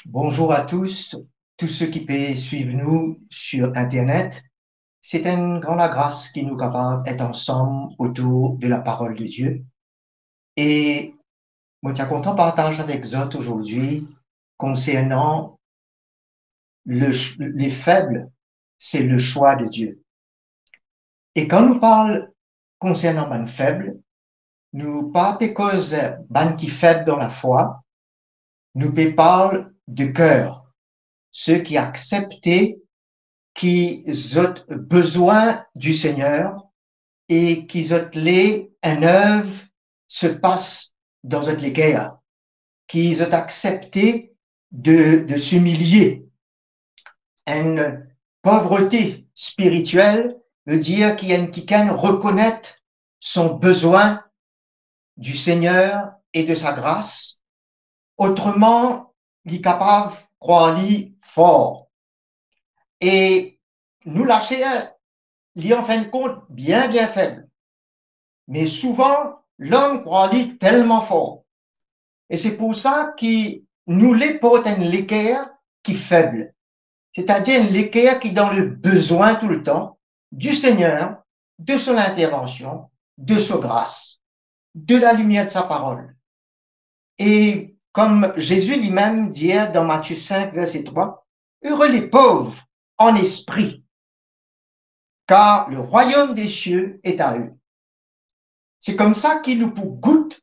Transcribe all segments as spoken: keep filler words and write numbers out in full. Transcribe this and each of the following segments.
Bonjour à tous, tous ceux qui peuvent suivre nous sur Internet. C'est une grande grâce que nous capables d'être ensemble autour de la parole de Dieu. Et moi, je suis content de partager avec vous aujourd'hui concernant le ch-, les faibles, c'est le choix de Dieu. E kan nou parl konsernan bann feb, nou pa pe koz bann ki feb dan lafwa, nou pe parl de ker, se ki aksepte ki zot bizin di Segner e ki zot le enn ev se pas dan zot leker, ki zot aksepte de, de similie. Enn povrete spiritiel ve dir ki enn kikenn rekonet son bizin di Segner e de sa gras, otreman li kapav krwar li for. E nou laser, li anfinn kont bien, bien feb. Me souvan, lom krwar li telman for. E se pou sa ki nou le port enn leker ki feb. Setadir enn leker ki dan le bizin toultan di Segner, de son intervansion, de so gras, de lalimier de sa parol. E kom Zezi limem dir dan Matie sink, verse trwa, "Heureux les pauvres en esprit, car le royaume des cieux est à eux." Se koumsa ki nou pou gout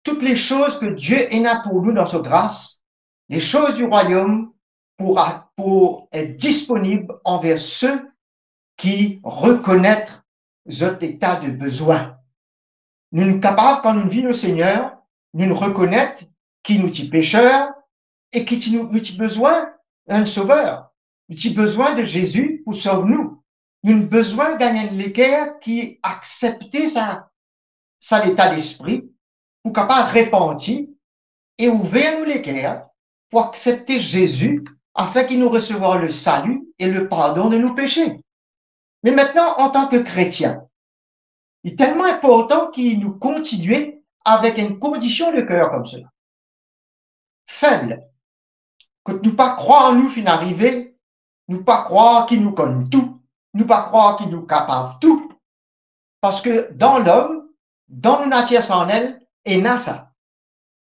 tou le soz ki Bondie ena pou nou dan so gras, le soz di rwayom pou, pou et disponib anver se ki rekonet zot leta de bizin. Nou kapav, kan nou vinn o Segner, nou rekonet ki nou ti peser e ki ti nou, nou ti bizin enn sover. Nou ti bizin de Zezi pou sov nou. Nou bizin gagn enn leker ki aksepte sa, sa leta lespri, pou kapav repanti e ouver nou leker pou aksepte Zezi, afin ki nou resevwar le sali e le pardon de nou pese. Me aster, antan ki kretien, li telman inportan ki nou kontigne avek enn kondision de ker koumsa. Feb. Kot nou pa krwar nou finn arive, nou pa krwar ki nou konn tou, nou pa krwar ki nou kapav tou. Parski dan lom, dan nou natir sarnel, ena sa.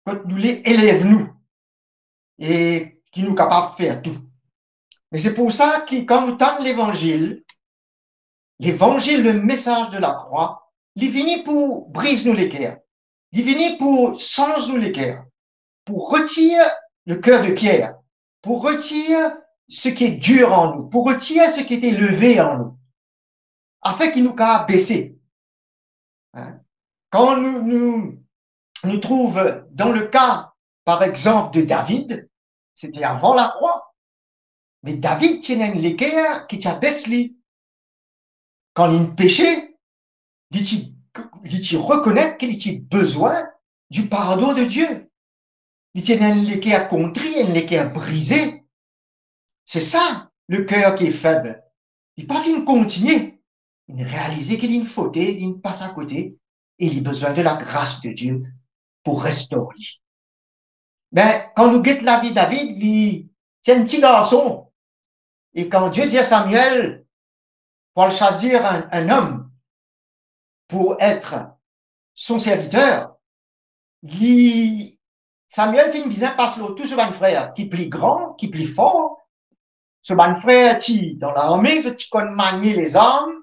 Kot nou le elev nou e ki nou kapav fer tou. Me se pou sa ki kan nou tann levanzil, levanzil, le mesaz de lakrwa, li vini pou briz nou leker. Li vini pou sanz nou leker, pou retir le ker de pier, pou retir seki dir an nou, pou retir seki ti leve an nou, afin ki nou kapav bese. Hein? Kan nou, nou, nou trouv dan le ka, par exanp, de David, se ti avan lakrwa, me David ti ena enn leker ki ti abes li. Kan li pese, li ti, li ti rekonet ki li ti bizin di pardon de Bondie. Li ti ena enn leker kontri, enn leker brize. Se sa, leker ki feb. Li pa finn kontigne. Li realize ki li fote, li pas akote, e li bizin de lagras de Bondie pou restor li. Be, kan nou get lavi David, li ti enn ti garson. E kan Bondie dir Samuel pou al swazir enn, enn om pou et son serviter, li, Samuel finn bizin pas lor tou so bann frer, ki pli gran, ki pli for. So bann frer ti dan larme, zot ti konn manie lezarm,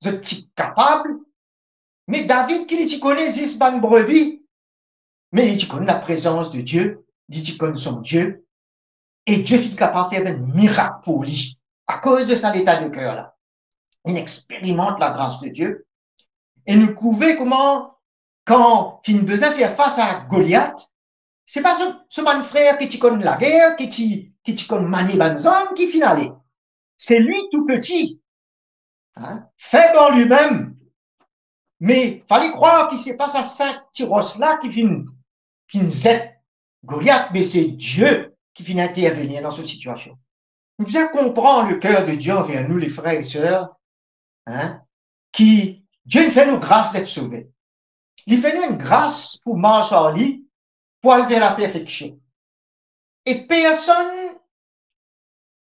zot ti kapav. Me David, ki li ti kone zis bann brebi, me li ti konn laprezans de Bondie, li ti konn son Bondie, e Bondie finn kapav fer bann mirak pou li, akoz de sa leta de ker la. Li experimente lagras de Bondie, e nou trouve kouma, kan finn bizin fer fas a Goliat, se pa so, so bann frer ki ti konn lager, ki ti, ki ti konn manie bann zarm ki finn ale. Se li tou peti, hein, feb an limem. Me fale krwar ki se pa sa sink ti ros la ki finn, finn zet Goliat, me se Bondie ki finn intervenir dan so sitiasion. Nou bizin konpran leker de Bondie anver nou, lefrer e ser, hein, ki Bondie finn fer nou gras d'et sove. Li fer nou enn gras pou mars ar li, pou al ver laperfeksion. e personn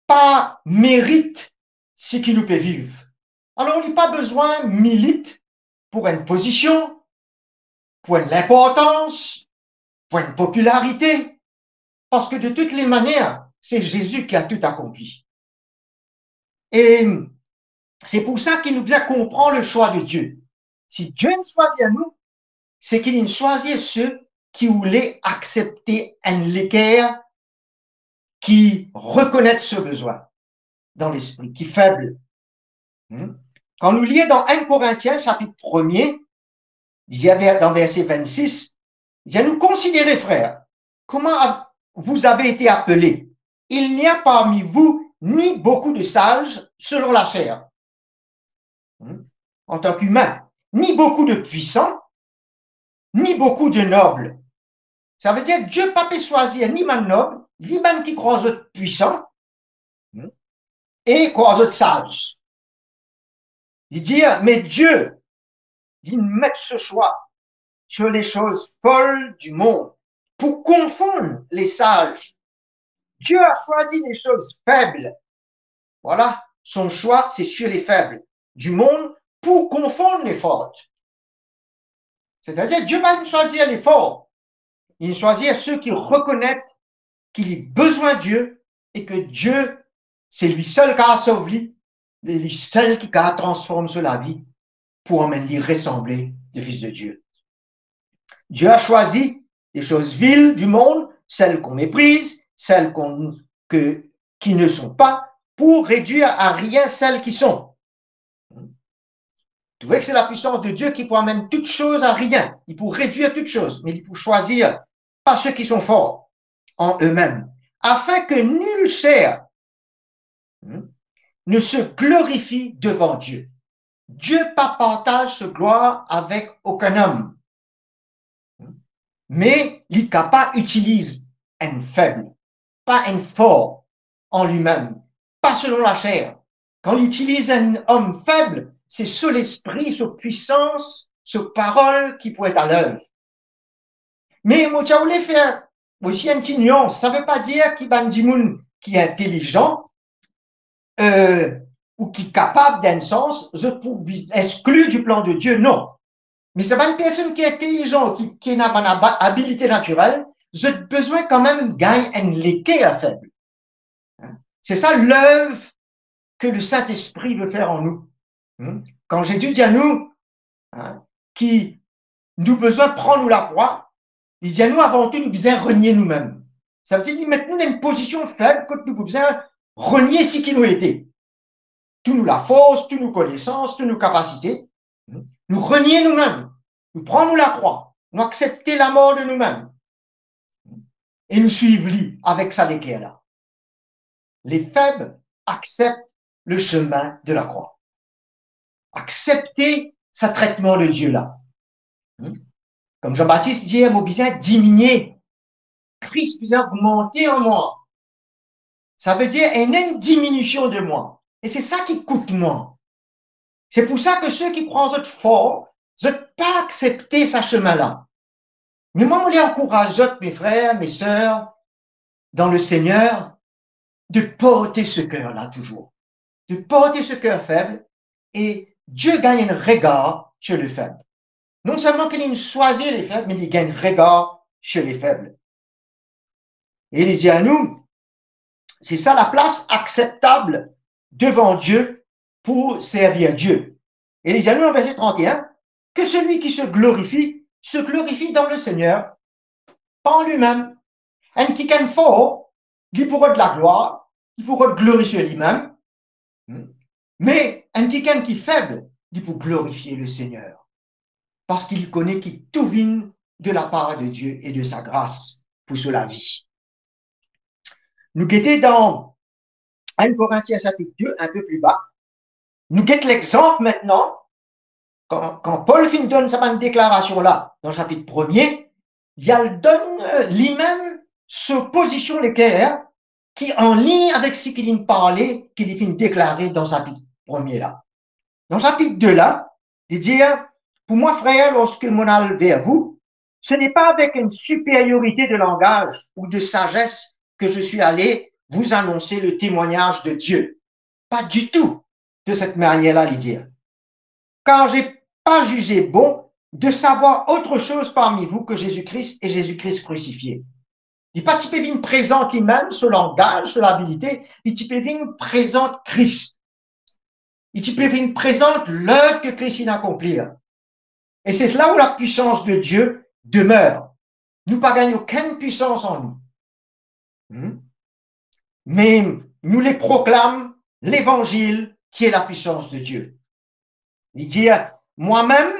pa merit seki nou pe viv. Alor, li pa bizin milit pou enn pozision, pou enn linportans, pou enn popilarite, parski de tout le manier, se Zezi ki a tou akonpli. E se pou sa ki nou bizin konpran le swa de Die. Si Die inn swazir nou, se ki linn swazir se ki oule aksepte enn leker ki rekonet so bizin dan lespri, ki feb. Hmm? Kan nou lir dan enn Korintien, sapit premie, li dir ver-, dan verse vennsis, li dir nou, considérez, frères, comment av-, vous avez été appelés. Il n'y a parmi vous ni beaucoup de sages selon la chair, hmm, en tant qu'humains, ni beaucoup de puissants, ni beaucoup de nobles. Savedir, Die pa pe swazir ni bann nob, ni bann ki krwar zot pwisan, hmm, e krwar zot saz. Li dir, me Die, li met so swa sur les choses folles du monde pour confondre les sages. Dieu a choisi les choses faibles. Voilà, son choix, c'est sur les faibles du monde pour confondre les forts. Setadir, Die pa swazir lefor, li swazir seki rekonet ki li bizin Die e ki Die, se li sel ki kav sov li, e li sel ki kav transform so lavi pou amenn li resanble de Fis de Die. Dieu a choisi les choses viles du monde, celles qu'on méprise, celles qu'on, que, qui ne sont pas, pour réduire à rien celles qui sont. Trouve ki se lapwisans de Die ki pou amenn tout soz a rien, li pou redir tout soz, me li pou swazir pa seki son for an emem, afin que nulle chair, hmm, ne se glorifie devant Dieu. Die pa partaz so glwar avek okenn om. Me li kapav itiliz enn feb, pa enn for an limem, pa selon laser. Kan li itiliz enn om feb, se so Lespri, so pwisans, so parol ki pou et a lev. Me mo ti a oule fer osi enn ti nians. Sa ve pa dir ki bann dimoun ki intelizan, euh, ou ki kapav, dan enn sans, zot pou bi-, exkli di plan de Die, non. Me sa bann personn ki intelizan, ki, ki ena bann aba-, abilite natirel, zot bizin kanmem gagn enn leker feb. Hein? Se sa lev ke le Saint-Esprit ve fer an nou. Hmm? Kan Zezi dir nou, hein, ki nou bizin pran nou lakrwa, li dir nou, avan tou, nou bizin renie noumem. Sa ve dir li met nou dan enn pozision feb kot nou pou bizin renie seki nou ete. Tou nou lafors, tou nou konesans, tou nou kapasite. Hmm? Nou renie noumem. Nou pran nou lakrwa. Nou aksepte lamor de noumem. E nou swiv li avek sa leker la. Les faibles acceptent le chemin de la croix. Aksepte sa tretman de Die la. Hmm? Kom Jean-Baptiste dir, mo bizin diminie, Kris bizin ogmante an mwa. Sa ve dir ena enn diminision de mwa. E se sa ki kout mwa. Se pou sa ke seki krwar zot for, zot pa aksepte sa semin la. Me mwa, mo le ankouraz zot, mes frères, mes sœurs, dans le Seigneur, de porter ce cœur-là toujours. De porter ce cœur faible, et Dieu gagne un regard sur le faible. Non selman ki li swazir le feb, me li gagn regar sur le feb. E li dir a nou, se sa laplas akseptab devan Die pou servi Die. E li dir a nou dan verse trant-e-enn, que celui qui se glorifie, se glorifie dans le Seigneur, pa an limem. Enn kikenn for, li pou rod laglwar, li pou rod glorifie limem. Hmm? Me enn kikenn ki feb, li pou glorifie Lesegner. Parski li kone ki tou vinn de lapar de Die e de sa gras pou so lavi. Nou gete dan enn Korintien sapit de, enn pe pli ba. Nou get lexanp aster, kan, kan Pol finn donn sa bann deklarasion la dan sapit premie, li al donn, eh, limem so pozision leker ki anlign avek seki linn parle, ki li finn deklare dan sapit premie la. Dan sapit de la, li dir, pour moi, frères, lorsque mon al vers vous, ce n'est pas avec une supériorité de langage ou de sagesse que je suis allé vous annoncer le témoignage de Dieu. Pas du tout de cette manière-là, li dir. Car j'ai pas jugé bon de savoir autre chose parmi vous que Jésus-Christ et Jésus-Christ crucifié. Li pa ti pe vinn prezant limem, so langaz, so labilite, li ti pe vinn prezant Kris. Li ti pe vinn prezant lev ke Kris inn akonplir. Et c'est là où la puissance de Dieu demeure. Nou pa gagn okenn pwisans an nou. Hmm? Me nou le proklam levanzil ki e lapuisans de Dieu. Li dir, moi-même,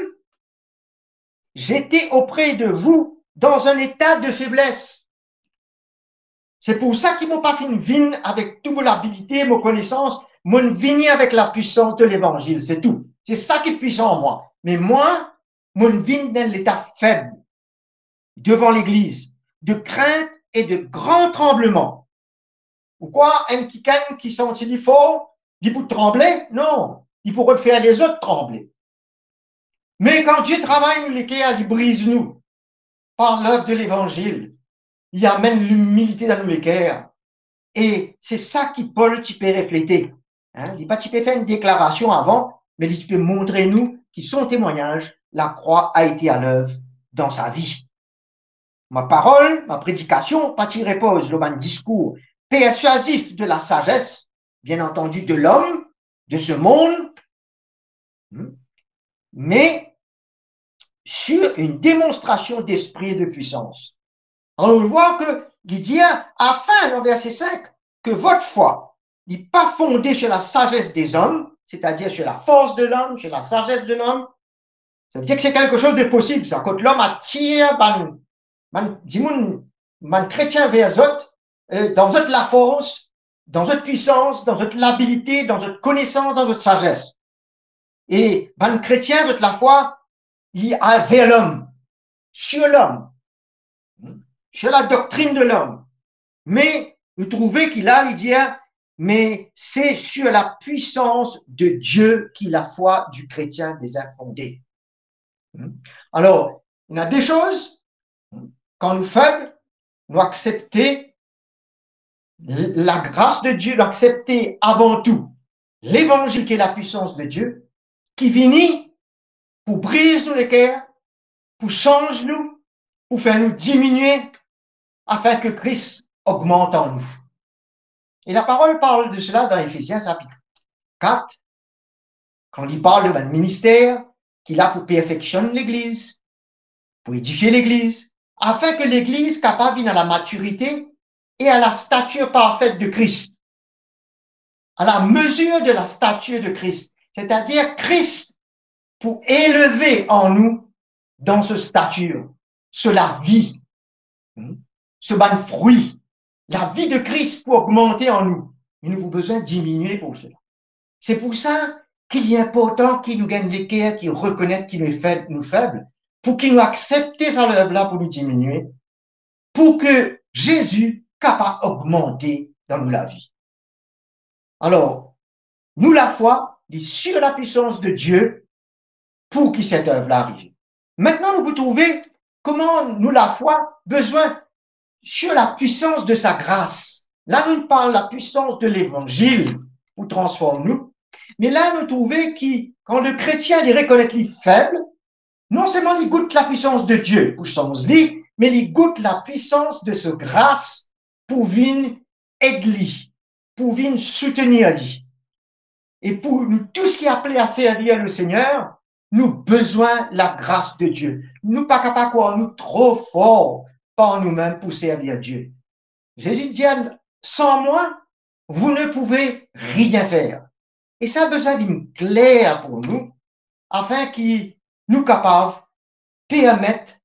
j'étais auprès de vous dans un état de faiblesse. Se pou sa ki mo pa finn vinn avek tou mo labilite, mo konesans, mo vini avek lapuisans de levanzil, se tou. Se sa ki pwisan an mwa. Me mwa, mo vinn dan leta feb devan legliz, de crainte et de grand tremblement. Ou krwar enn kikenn ki santi li for, li pou tranble? Non, li pou rod fer lezot tranble. Me kan Die travay nou leker, li briz nou par lev de levanzil, li amenn limilite dan nou leker. E se sa ki Pol ti pe reflete. Hein? Li pa ti pe fer enn deklarasion avan, me li ti pe montre nou ki son temwagnaz, lakrwa a ete a lev dan sa vi. Ma parol, ma predikasion pa ti repoz lor bann diskour perswazif de lasazes, bien antandi de lom, de se mond, hmm, me sur une démonstration d'esprit et de puissance. Alor, nou vwar ke li dir, afin, dan verse sink, que votre foi n'est pas fondée sur la sagesse des hommes, c'est-à-dire sur la force de l'homme, sur la sagesse de l'homme, sa ve dir ki se kelke soz de posib, sa, kot lom atir bann, bann dimoun, bann kretien ver zot, euh, dan zot lafors, dan zot pwisans, dan zot labilite, dan zot konesans, dan zot sazes. E bann kretien, zot lafwa, li al ver lom, sur lom, hmm, sur la doctrine de l'homme. Me nou trouve ki la, li dir, mais c'est sur la puissance de Dieu qui la foi du chrétien devient fondée. Hmm? Alor, ena de soz, hmm, kan nou feb, nou aksepte l-, lagras de Die, nou aksepte avan tou levanzil ki lapuisans de Die, ki vini pou briz nou leker, pou sanz nou, pou fer nou diminie, afin ke Kris ogmant an nou. E laparol parl de sela dan Efezien sapit kat, kan li parl de bann minister ki la pou perfeksionn legliz, pou edifie legliz, afin ke legliz kapav vinn a la matirite e a la statir parfet de Kris, à la mesure de la stature de Christ, c'est-à-dire Kris pou eleve an nou dan so statir, so lavi, hmm, so bann frwi. Lavi de Kris pou ogmante an nou, me nou pou bizin diminie pou sela. Se pou sa ki li inportan ki nou gagn leker ki rekonet ki nou feb, nou feb, pou ki nou aksepte sa lev la pou nou diminie, pou ke Zezi kapav ogmante dan nou lavi. Alor, nou lafwa, li sir lapuisans de Die pou ki set lev la arive. Mintnan, nou pou trouve kouma nou lafwa bizin sir lapuisans de sa gras. La, nou parl lapuisans de levanzil pou transform nou. Me la, nou trouve ki, kan le kretien, li rekonet li feb, non selman li gout lapuisans de Die pou sanz li, me li gout lapuisans de so gras pou vinn ed li, pou vinn soutenir li. E pou nou tous ki apele a servir le Seigneur, nou bizin lagras de Die. Nou pa kapav krwar nou tro for par noumem pou servir Die. Zezi dir, sans moi, vous ne pouvez rien faire. E sa bizin vinn kler pou nou, afin ki nou kapav permet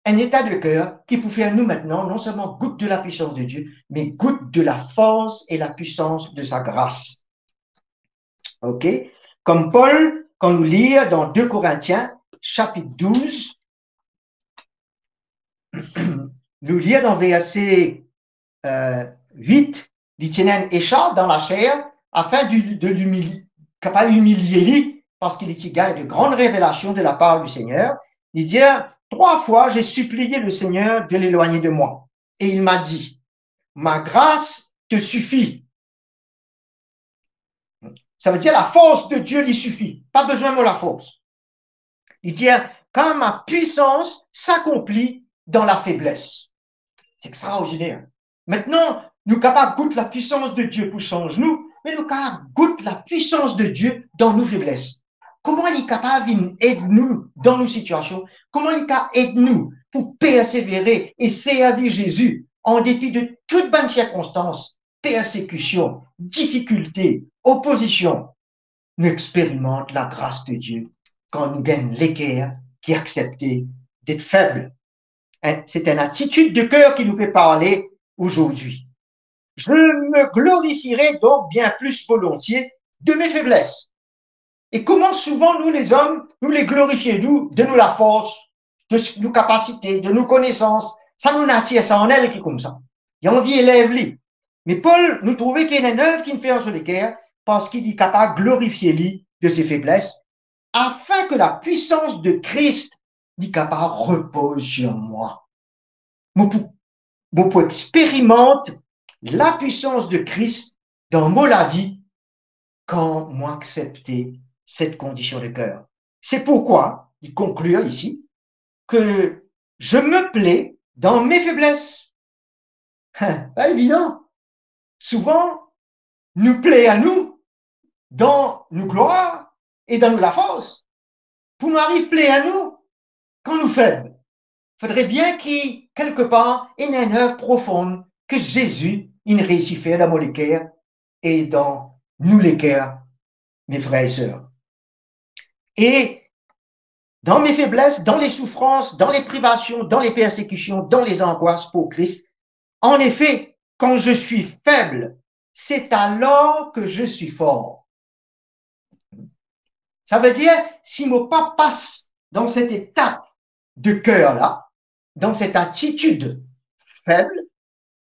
enn eta de ker ki pou fer nou mintnan non selman gout de lapuisans de Die, me gout de lafors e lapuisans de sa gras. Ok? Kom Pol, kan nou lir dan de Korintien, sapit douz, nou lir dan verse, euh, wit, li ti ena enn echarp dan laser, afin de, de l'humilier, kapav imilie li, parski li ti gagn de grann revelasion de lapar du Seigneur. Li dir, trois fois, j'ai supplié le Seigneur de l'éloigner de moi. Et il m'a dit, ma grâce te suffit. Savedir lafors de Die li sifi. Pa bizin mo lafors. Li dir, car ma puissance s'accomplit dans la faiblesse. Se extraordiner. Aster, nou kapav gout lapwisans de Die pou sanz nou, me nou kapav gout lapwisans de Die dan nou febles. Kouma li kapav vinn ed nou dan nou sitiasion? Kouma li kapav ed nou pou persevere e servi Zezi an depi de tou bann sirkonstans, persekision, difikilte, opozision? Nou experimant lagras de Die kan nou gagn leker ki aksepte d'être faible. Hein, c'est une attitude de cœur qui nous fait parler aujourd'hui. Je me glorifierai donc bien plus volontiers de mes faiblesses. E kouma souvan nou lezom, nou le glorifie nou de nou lafors, de s-, nou kapasite, de nou konesans, sa nou natir, sa ann el ki koumsa. Li anvi elev li. Me Pol, nou trouve ki ena enn nev ki fer dan so leker, parski li kapav glorifie li de se febles, afin que la puissance de Christ li kapav repoz sur moi. Mo pou, mo pou experimant lapwisans de Kris dan mo lavi kan mo aksepte set kondision de ker. C'est pourquoi, li konklir isi, que je me plais dans mes faiblesses. Hein, pa evidan. Souvan, nou pler nou dan nou glwar e dan nou lafors. Pou nou ariv pler nou kan nou feb, fodre bien ki, kelkepar, ena enn nev profon ke Zezi inn reisi fer dan mo leker e dan nou leker, mes frères et sœurs. Et dans mes faiblesses, dans les souffrances, dans les privations, dans les persécutions, dans les angoisses pour Christ, en effet, quand je suis faible, c'est alors que je suis fort. Savedir, si mo pa pas dan set etap de ker la, dan set atitid feb,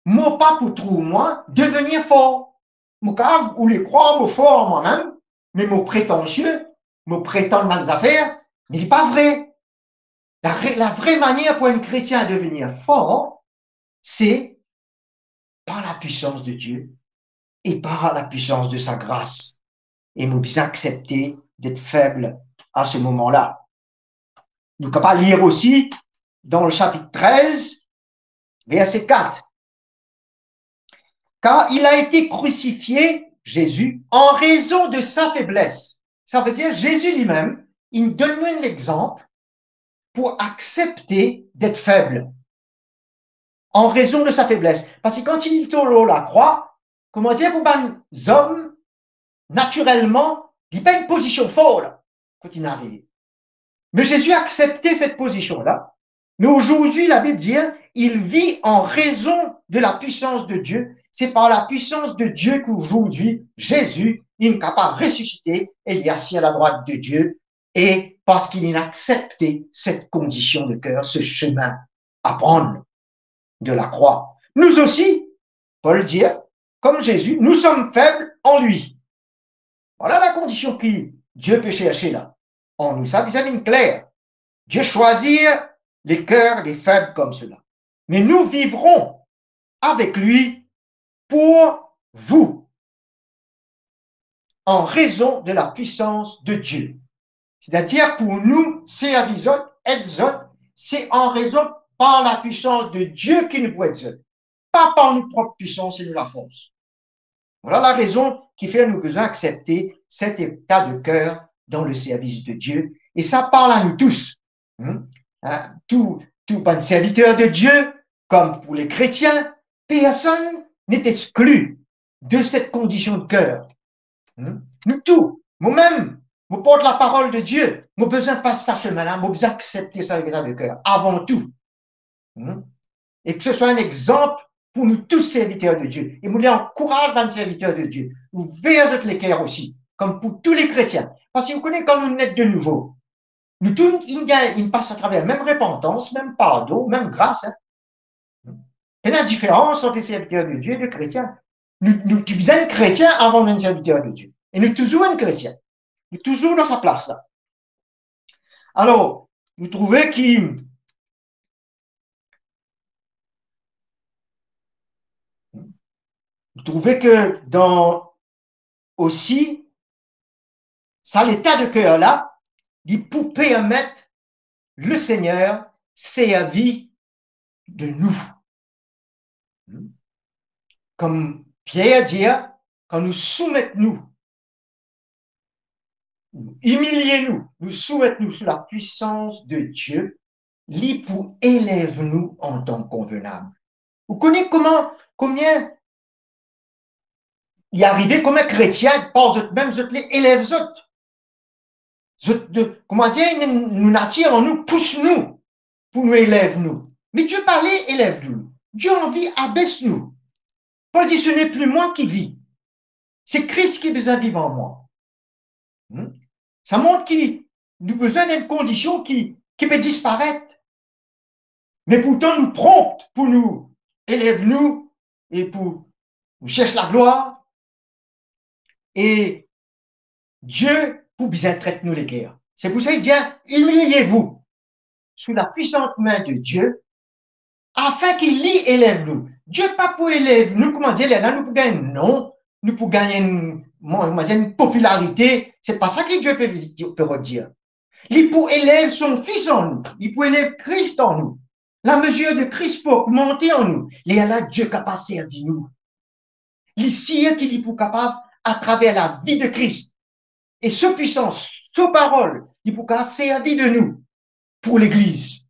mo pa pou trouv mwa devenir for. Mo kapav oule krwar mo for mwa-mem, me mo pretansie, mo pretann bann zafer, me li pa vre. La re-, la vre manier pou enn kretien devenir for, se par lapwisans de Die e par lapwisans de sa gras. E mo bizin aksepte d'être faible à ce moment-là. Nou kapav lir osi dan le chapitre treize, verset quatre. Car il a été crucifié, Jésus, en raison de sa faiblesse. Savedir, Zezi limem, li donn nou enn lexanp pou aksepte d'être faible en raison de sa faiblesse. Parski kan li ti lor lakrwa, kouma dir, pou bann zom, natirelman, li pa enn pozision for la, kot li arive. Me Zezi aksepte set pozision la. Me azordi, Labib dir, il vit en raison de la puissance de Dieu. Se par lapwisans de Die ki azordi, Zezi, li kapav resisite e li asiz a ladrwat de Die. E parski li aksepte set kondision de ker, se semin a pran de lakrwa. Nous aussi, Pol dir, comme Jésus, nous sommes faibles en lui. Vwala lakondision ki Die pe serse la. An nou, sa bizin vinn kler. Dieu choisit les cœurs des faibles comme cela. Mais nous vivrons avec lui pour vous, en raison de la puissance de Dieu. Setadir pou nou servi zot, ed zot, se an rezon par lapwisans de Die ki nou pou ed zot, pa par nou prop pwisans e nou lafors. Vwala larezon ki fer nou bizin aksepte set eta de ker dan le servis de Die, e sa parl a nou tous. Hmm? Hein? Tou, tou bann serviter de Die, kom pou le kretien, personn n'est exclu de set kondision de ker. Hmm? Nou tou, momem, mo port laparol de Die, mo bizin pas sa semin la, mo bizin aksepte sa leta de ker avan tou. Hmm? E ki se swa enn lexanp pou nou tou serviter de Die. E mo le ankouraz bann serviter de Die, ouver zot leker osi, kom pou tou le kretien. Parski ou kone, kan nou net de nouvo, nou tou inn gagn, inn pas atraver mem repantans, mem pardon, mem gras, hein. Ena diferans ant serviter de Die e de kretien. Nou, nou ti bizin enn kretien avan nou enn serviter de Die. E nou touzour enn kretien. Nou touzour dan sa plas la. Alor, nou trouve ki Vous trouvez que dans aussi, sa leta de ker la, li pou permet Lesegner servi de nou. Kom Pier dir, kan nou soumet nou, imilie nou, nou soumet nou sou lapwisans de Die, li pou elev nou an tan konvenab. Ou kone kouma, konbien li arive kouma kretien, par zot mem, zot le elev zot. Zot, de, kouma dir, nou natir an nou pous nou pou nou elev nou. Me Die pa le elev nou. Die anvi abes nou. Pol dir, "Ce n'est plus moi qui vis. Se Kris ki bizin viv an mwa." Hmm? Sa mont ki nou bizin enn kondision ki, ki pe disparet. Me pourtan nou pronp pou nou elev nou e pou nou sers laglwar. E Die pou bizin tret nou leker. Se pou sa li dir, "Imiliez-vous sous la puissante main de Dieu, afin ki li elev nou." Die pa pou elev nou, kouma dir, lerla nou pou gagn non, nou pou gagn enn, kouma dir, enn popilarite. Se pa sa ki Die pe, pe rod dir. Li pou elev so Fis an nou, li pou elev Kris an nou. Lamezir de Kris pou ogmante an nou. Lerla Die kapav servi nou. Li sir ki li pou kapav, atraver lavi de Kris e so pwisans, so parol, li pou kapav servi de nou pou Legliz,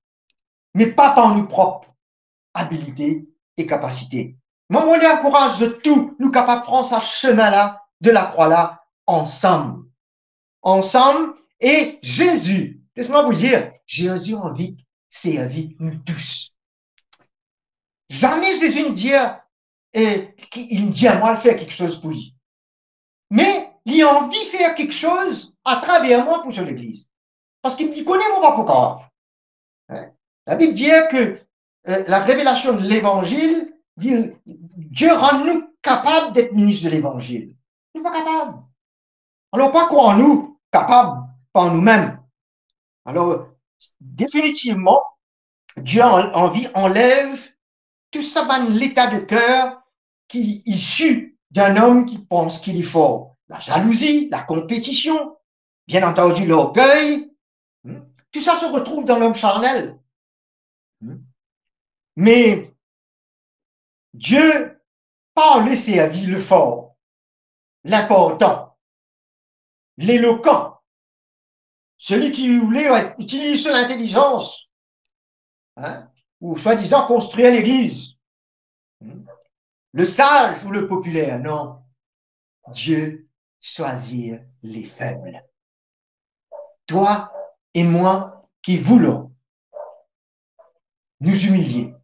me pa par nou prop abilite e kapasite. Mwa, mo le ankouraz zot tou, nou kapav pran sa semin la de lakrwa la ansam. Ansam e Zezi. Les mwa vous dire, Zezi anvi servi nou tous. Zame Zezi inn dir, e, ki, inn dir mwa al fer kiksoz pou li. Me li anvi fer kiksoz atraver mwa pou so Legliz. Parski li kone mo pa pou kapav. Hein? Labib dir ke, e, larevelasion de Levanzil, dir, Die rann nou kapav d'être ministre de l'Évangile. Nou pa kapav. Alor, pa krwar nou kapav par noumem. Alor, definitivman, Die an-, anvi anlev tou sa bann leta de ker ki isi dan enn om ki pans ki li for. Lazalouzi, lakonpetision, bien antandi lorgey, hmm? Tou sa se retrouv dan lom sarnel. Hmm? Me Die pa le servi lefor, linportan, lelokan, seli ki oule itiliz so lintelizans, hein, ou swadizan konstrir legliz, hmm, le sage ou le popiler, non. Dieu swazir les faibles. Toi et moi qui voulons nous humilier,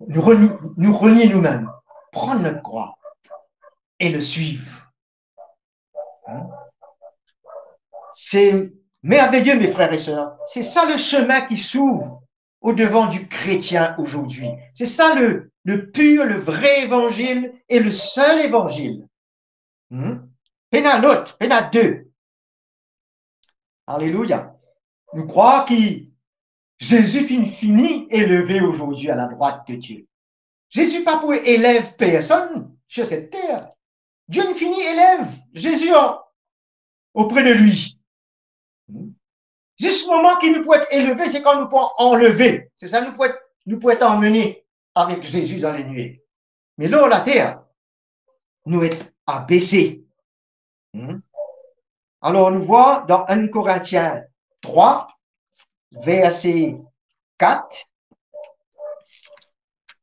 nous renier, nous renier nous-mêmes, prendre notre croix et le suivre. Hein? C'est merveilleux, mes frères et sœurs. C'est ça le chemin qui s'ouvre au devant du chrétien aujourd'hui. C'est ça le, le pur, le vrai évangile et le seul évangile. Hmm? Pena lot, pena de. Alelouya. Nou krwar ki Zezi finn fini eleve azordi a ladrwat de Die. Zezi pa pou elev personn sir set ter. Die finn fini elev Zezi an, opre de li. Hmm? Zis moman ki nou pou et eleve, se kan nou pou anleve. Se sa, nou pou et, nou pou et anmene avek Zezi dan lanie. Me lor later, nou et abese. Hmm? Alor, nou vwar dan enn Korintien trwa, verse kat,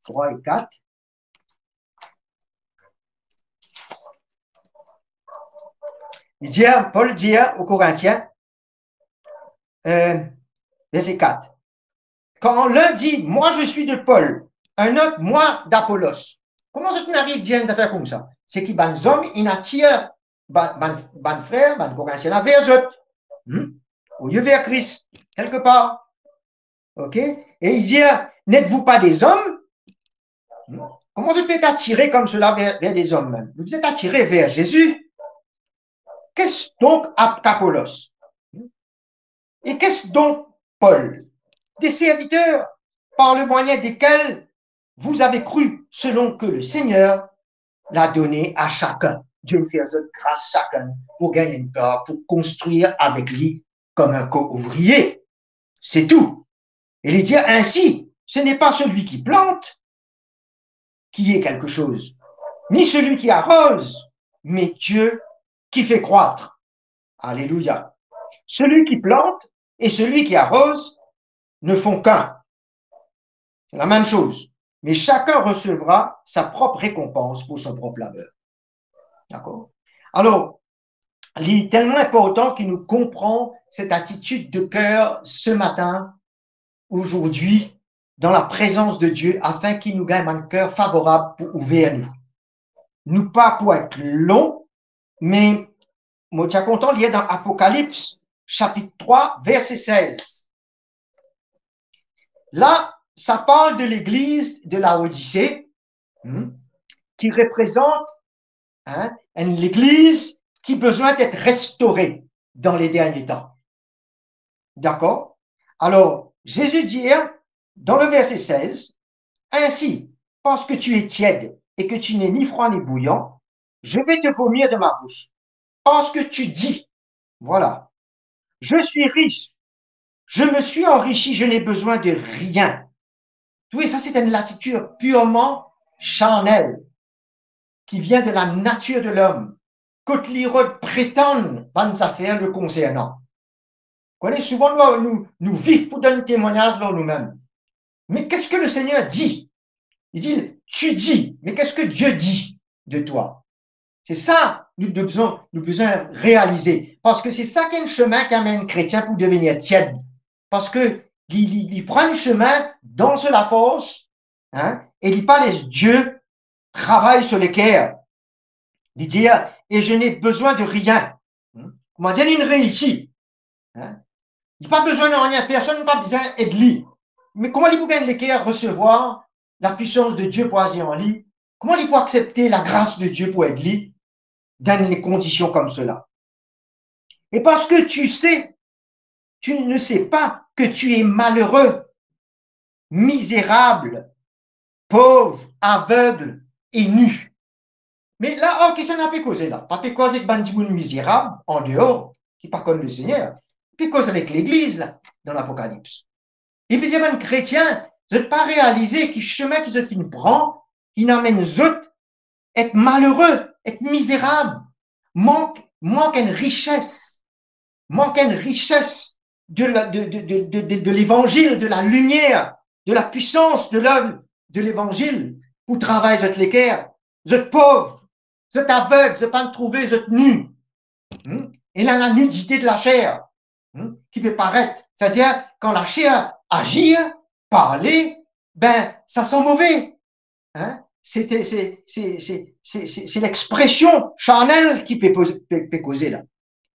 trwa e kat. Li dir, Pol dir o Korintien, euh, verse kat, quand l'un dit, "Moi, je suis de Paul", un autre, "Moi, d'Apollos." Kouma zot inn ariv dir enn zafer koumsa? Se ki bann zom inn atir ba-, bann, bann frer, bann Korintien la ver zot. Hmm? Olie ver Kris, kelkepar. Ok? Et il dit, "N'êtes-vous pas des hommes?" Hmm? Comment je peux être attiré comme cela vers, vers des hommes même? Vous êtes attiré vers Jésus. Qu'est-ce donc Ap-, Apollos? Hmm? Et qu'est-ce donc Paul? Des serviteurs par le moyen desquels vous avez cru, selon que le Seigneur la done a sakenn. Dieu fer zot gras sakenn pou gagn enn par, pou konstrir avek li kom enn ko-ouvrie. Se tou. E li dir ainsi, ce n'est pas celui qui plante qui ait quelque chose, ni celui qui arrose, mais Dieu qui fait croître. Alléluia. Celui qui plante et celui qui arrose ne font qu'un. C'est la même chose. Mais chacun recevra sa propre récompense pour son propre labeur. D'accord ? Alors, il est tellement important que nous comprenions cette attitude de cœur ce matin, aujourd'hui, dans la présence de Dieu, afin ki nou gagn enn ker favorab pou ouver nou. Nou pa pou et lon, me mo ti a kontan lir dan Apokalips, sapit trwa, verse sez. La, sa parl de legliz de Laodise, hmm, ki reprezant, hein, enn legliz ki bizin et restore dan le dernie tan. Dakor ? Alor, Zezi dir dan le verse sez, ainsi, parce que tu es tiède et que tu n'es ni froid ni bouillant, je vais te vomir de ma bouche. Parce que tu dis, voilà, je suis riche, je me suis enrichi, je n'ai besoin de rien. Tou sa, se enn latitid pirman charnel, ki vinn de la natir de lom, kot li rod pretann bann zafer le konsernan. Kone, souvan nou, nou, nou viv pou donn temwagnaz lor noumem. Mais qu'est-ce que le Seigneur dit ? Il dit, tu dis, mais qu'est-ce que Dieu dit de toi ? Se sa nou bizin, nou bizin realize, parski se sa ki enn semin ki amenn kretien pou devnir tied. Parski li, li, li pran enn semin dan so lafors, hein, e li pa les Dieu travay so leker. Li dir, et je n'ai besoin de rien. Hmm? Kouma dir, li reisi. Hein? Li pa bizin nanye, personn pa bizin ed li. Me kouma li pou gagn leker resevwar lapwisans de Dieu pou azir an li? Kouma li pou aksepte lagras de Dieu pou ed li dan enn kondision koumsa? Et parce que tu sais, tu ne sais pas que tu es malheureux, misérable, pauvre, aveugle et nu. Me la, ar kisannla pe koze la? Pa pe koz ek bann dimoun mizerab andeor, ki pa konn Lesegner. Pe koz avek legliz la, dan Lapokalips. Li pe dir bann kretien, zot pa realize ki semin ki zot finn pran, inn amenn zot et malere, et mizerab, mank, mank enn rises, mank enn rises de la, de, de levanzil, de lalimier, de lapwisans de lom, de levanzil pou travay zot leker. Zot pov, zot aveg, zot pa trouve, zot ni. Hmm? Ena lanidite de laser, hmm, ki pe paret. Setadir, kan laser azir, parle, be, sa san move. Hein? Se, se, se lexpresion charnel ki pe poze, pe, pe koze la.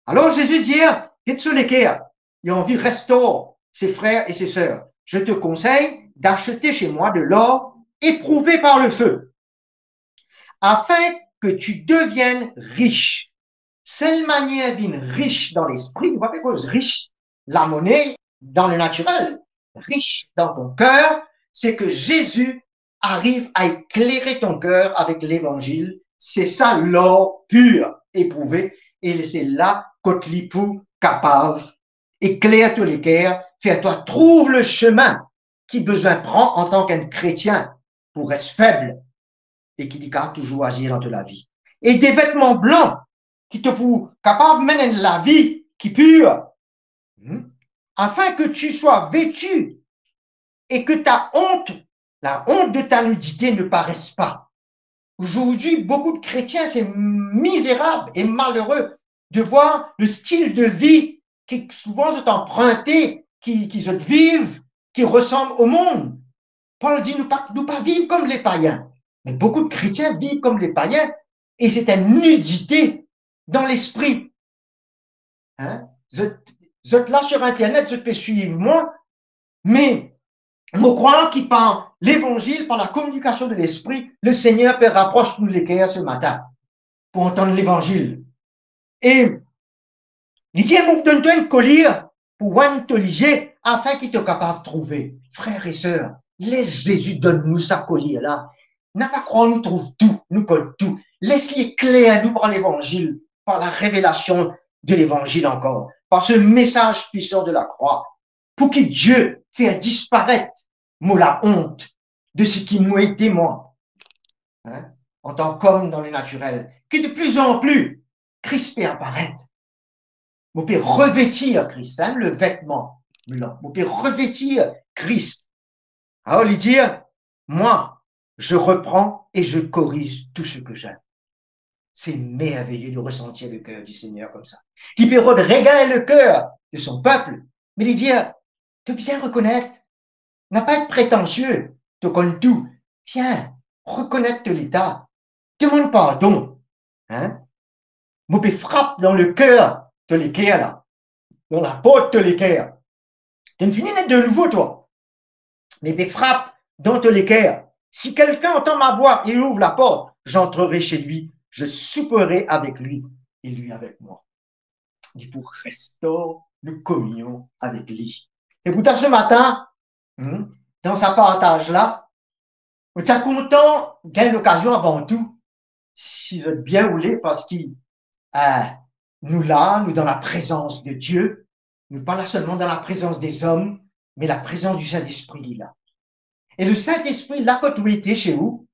Alor, Zezi dir, get so leker, li anvi restor ses frères et ses sœurs. Je te conseille d'acheter chez moi de l'or éprouvé par le feu, afin que tu deviennes riche. Sel manier vinn ris dan lespri, nou pa pe koz ris lamone dan le natirel, ris dan to ker, se ke Zezi ariv a eklere to ker avek levanzil, se sa lor pir, eprouve, e se la kot li pou kapav ekler to leker, fer twa trouv le semin ki bizin pran antan ki enn kretien pou res feb e ki li kapav touzour azir dan to lavi. E de vetman blan ki to pou kapav menn enn lavi ki pir, hmm? Afin que tu sois vêtu et que ta honte, la honte de ta nudité ne paraisse pas. Aujourd'hui, beaucoup de chrétiens, c'est misérable et malheureux de voir le style de vie ki souvan zot anprinte, ki, ki zot viv, ki resanm o mond. Pol dir nou pa, nou pa viv kom lepayin. Me boukou de kretien viv kom lepayin, e se enn nidite dan lespri. Hein? Zot, zot la sur Internet, zot pe swiv mwa, me mo krwar ki par levanzil, par la kominikasion de Lespri, Lesegner pe rapros nou leker se matin pou antann levanzil. E li dir, mo pou donn twa enn kolir pou winn to lizie, afin ki to kapav trouve. Frer e ser, les Zezi donn nou sa kolir la, nou pa krwar nou trouv tou. nou kont tou. Les li ekler nou par Levanzil, par la revelasion de Levanzil ankor, par se mesaz pwisan de lakrwa, pou ki Die fer disparet mo laont de seki mo ete mwa, hein, antan k'om dan le natirel, ki de pli an pli Kris pe aparet. Mo pe revetir Kris, hein, le vetman blan. Mo pe revetir Kris. Alor, li dir, moi, je reprends et je corrige tout ce que j'aime. C'est merveilleux de ressentir le cœur du Seigneur comme ça. Li pe rod regagn le ker de son pep, me li dir, to bizin rekonet, napa et pretansie, to konn tou. Vien, rekonet to leta, demann pardon. Hein? Mo pe frap dan le ker, to leker la, dan laport to leker. To finn fini net de nouvo, twa. Me pe frap dan to leker. Si quelqu'un entend ma voix et ouvre la porte, j'entrerai chez lui, je souperai avec lui et lui avec moi. Li pou restor nou kominion avek li. Se pou sa, se matin, hmm, dan sa partaz la, mo ti a kontan gagn lokazion avan tou, si zot bien oule, parski, eh, nou la, nou dan laprezans de Die, nou pa la selman dan laprezans dezom, me laprezans du Saint-Esprit li la. E le Saint-Esprit, la kot ou ete, se ou,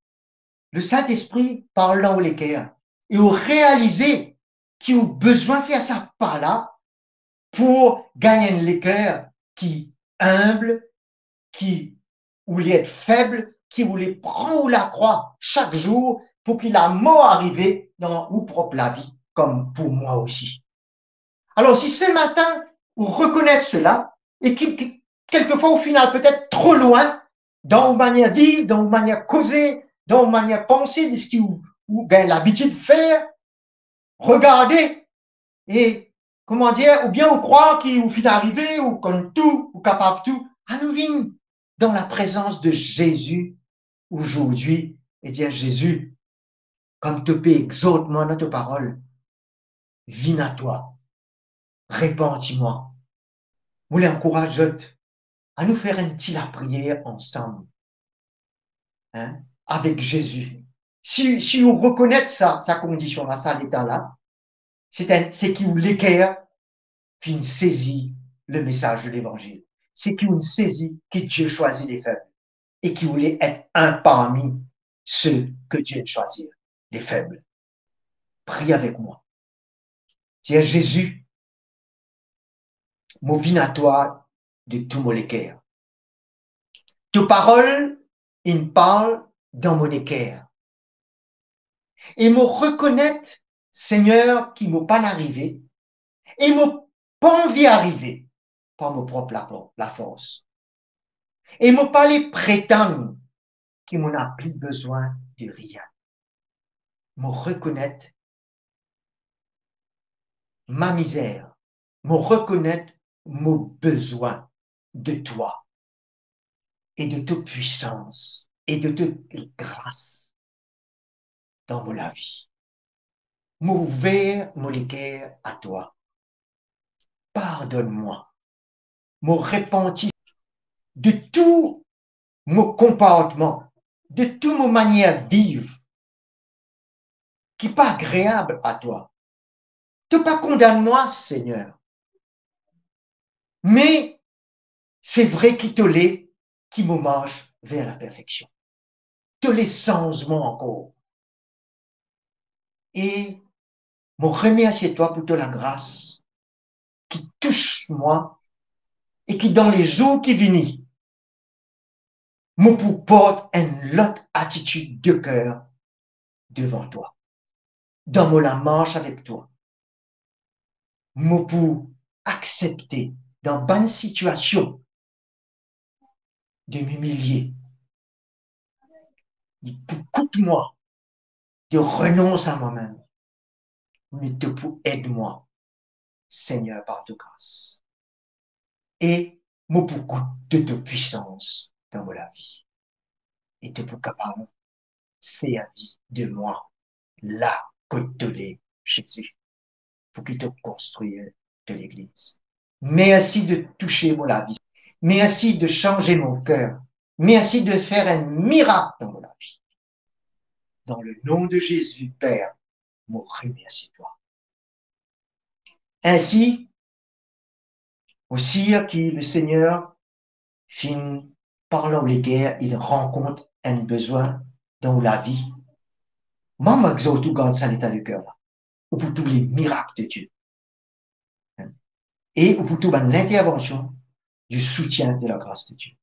le Saint-Esprit parl dan ou leker e ou realize ki ou bizin fer sa pa la pou gagn enn leker ki inb, ki oule et feb, ki oule pran ou lakrwa sak zour pou ki lamor arive dan ou prop lavi, kom pou mwa osi. Alor, si se matin ou rekonet sela, e ki, ki, kelkefwa ou finn al petet tro lwin dan ou manier viv, dan ou manier koze, dan ou manier panse, de seki ou, ou gagn labitid fer, regarde, e, kouma dir, oubien ou krwar ki ou finn arive, ou konn tou, ou kapav tou, anou vinn dan laprezans de Zezi azordi e dir, Zezi, kom to pe exort mwa dan to parol, vinn a twa, repanti mwa. Mo le ankouraz zot, anou fer enn ti lapriyer ansam, hein, avek Zezi. Si, si ou rekonet sa, sa kondision la, sa leta la, se enn, se ki ou leker finn sezi le mesaz de Levanzil. Se ki ou sezi ki Die swazir lefeb e ki ou le et enn parmi se ki Die swazir, lefeb. Priy avek mwa. Dir, Zezi, mo vinn a twa de tou mo leker. To parol inn parl dan mo leker. E mo rekonet, Segner, ki mo pa'nn arive, e mo pa anvi arive par mo prop lapo-, lafors. E mo pa le pretann ki mo napa pli bizin de rien. Mo rekonet ma mizer, mo rekonet mo bizin de twa e de to pwisans e de to gras dan mo lavi. Mo ouver mo leker a twa. Pardonn mwa. Mo repanti de tou mo konportman, de tou mo manier viv ki pa agreab a twa. To pa kondann mwa, Segner. Me se vre ki to le ki mo mars ver laperfeksion. To le sanz mwa ankor. E mo remersie twa pou to lagras ki tous mwa e ki dan lezour ki vini, mo pou port enn lot atitid de ker devan twa, dan mo lamars avek twa. Mo pou aksepte dan bann sitiasion de mimilie. Li pou kout mwa de renons a mwa mem, me to pou ed mwa, Segner, par to gras. E mo pou gout de to pwisans dan mo lavi. E to pou kapav servi de mwa la kot to le, Zezi, pou ki to konstrir to legliz. Mersi de touse mo lavi. Mersi de sanz mo ker. Mersi de fer enn mirak dan mo lavi. dan le nom de Zezi, Per, mo remersie twa. Insi, mo sir ki Lesegner finn parl lor leker, li rann kont enn bizin dan ou lavi. Mem ek zot ou gard sa leta de ker la, ou pou trouv le mirak de Dieu. E ou pou trouv bann lintervansion du soutien de la gras de Dieu.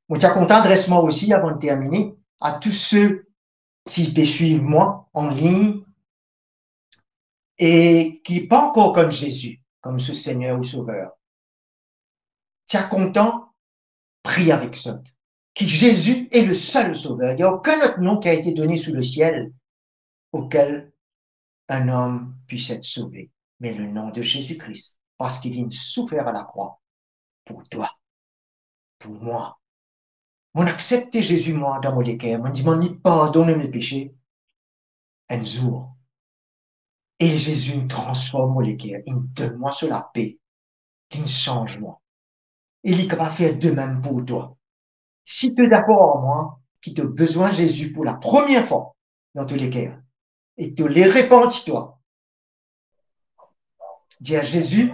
Mo ti a kontan adres mwa osi, avan de termine, a tou se ki pe swiv mwa an lign e ki pa ankor konn Zezi kom so Segner ou Sover. Ti a kontan priye avek zot, ki Zezi est le seul Sauveur. Il n'y a aucun autre nom qui a été donné sous le ciel auquel un homme puisse être sauvé, mais le nom de Jésus-Christ, parski li finn soufer a lakrwa pou twa, pou mwa. Mo aksepte Zezi mwa dan mo leker, mo dimann li pardonn mo pese enn zour. E Zezi inn transform mo leker, inn donn mwa so lape, li inn sanz mwa. E li kapav fer de mem pou twa. Si to dakor ar mwa ki to bizin Zezi pou la premie fwa dan to leker, e to le repanti twa, dir Zezi,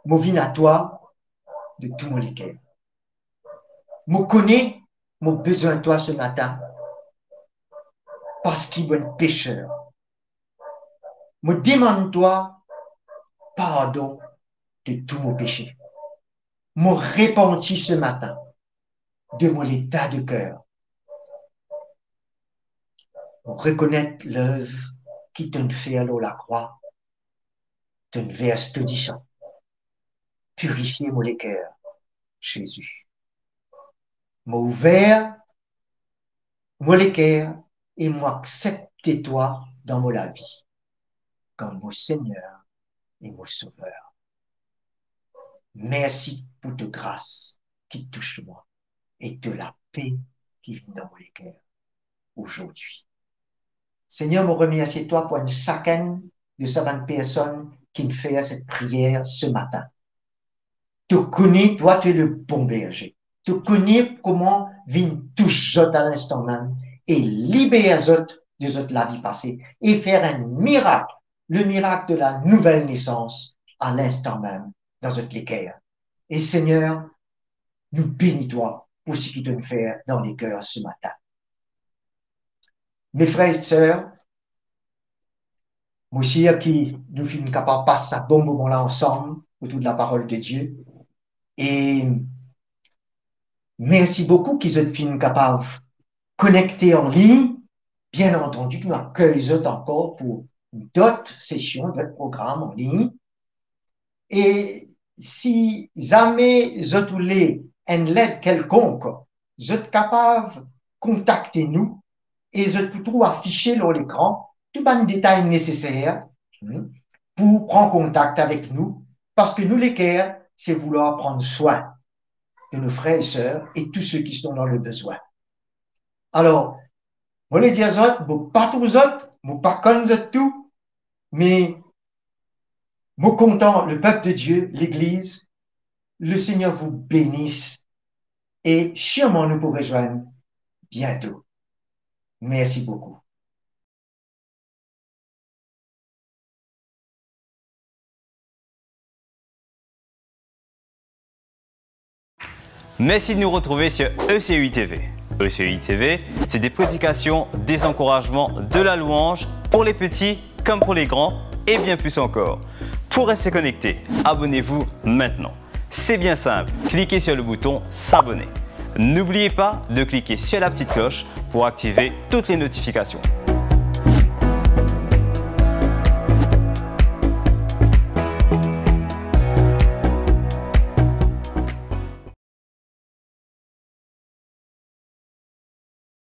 mo vinn a twa de tou mo leker. Mo kone mo bizin twa se matin, parski mo enn peser. Mo dimann twa pardon de tou mo pese. Mo repanti se matin de mo leta de ker. Mo rekonet lev ki to'nn fer lor lakrwa, to'nn vers to disan. Pirifie mo leker, Zezi. Mo ouver mo leker e mo aksepte twa dan mo lavi kom mo Segner e mo Sover. Mersi pou to gras ki tous mwa e to lape ki vinn dan mo leker azordi. Segner, mo remersie twa pou enn sakenn de sa bann personn ki finn fer set priyer se matin. To kone, twa, to le bon berze. To kone kouma vinn tous zot a linstan mem e liber zot de zot lavi pase e fer enn mirak, le mirak de la nouvel nesans, a linstan mem dan zot leker. E Segner, nou beni twa pou seki to'nn fer dan leker se matin. Me frer e ser, mo sir ki nou finn kapav pas sa bon moman la ansam otour de la parol de Dieu. E mersi boukou ki zot finn kapav konekte an lign. Bien antandi, nou akey zot ankor pou dot sesion, dot program an lign. E si zame zot oule enn led kelkonk, zot kapav kontakte nou e zot pou trouv afise lor lekran tou bann detay neseser, hmm, pou pran kontak avek nou, parski nou leker se voulwar pran swin de nos frères et sœurs et tous ceux qui sont dans le besoin. Alor, mo le dir zot, mo pa trouv zot, mo pa konn zot tou, me mo kontan, le peuple de Dieu, legliz, le Seigneur vous bénisse e sirman nou pou rezwenn biento. Mersi boukou. Merci de nous retrouver sur E C U I T V. E C U I T V, c'est des prédications, des encouragements, de la louange pour les petits comme pour les grands et bien plus encore. Pour rester connecté, abonnez-vous maintenant. C'est bien simple, cliquez sur le bouton s'abonner. N'oubliez pas de cliquer sur la petite cloche pour activer toutes les notifications.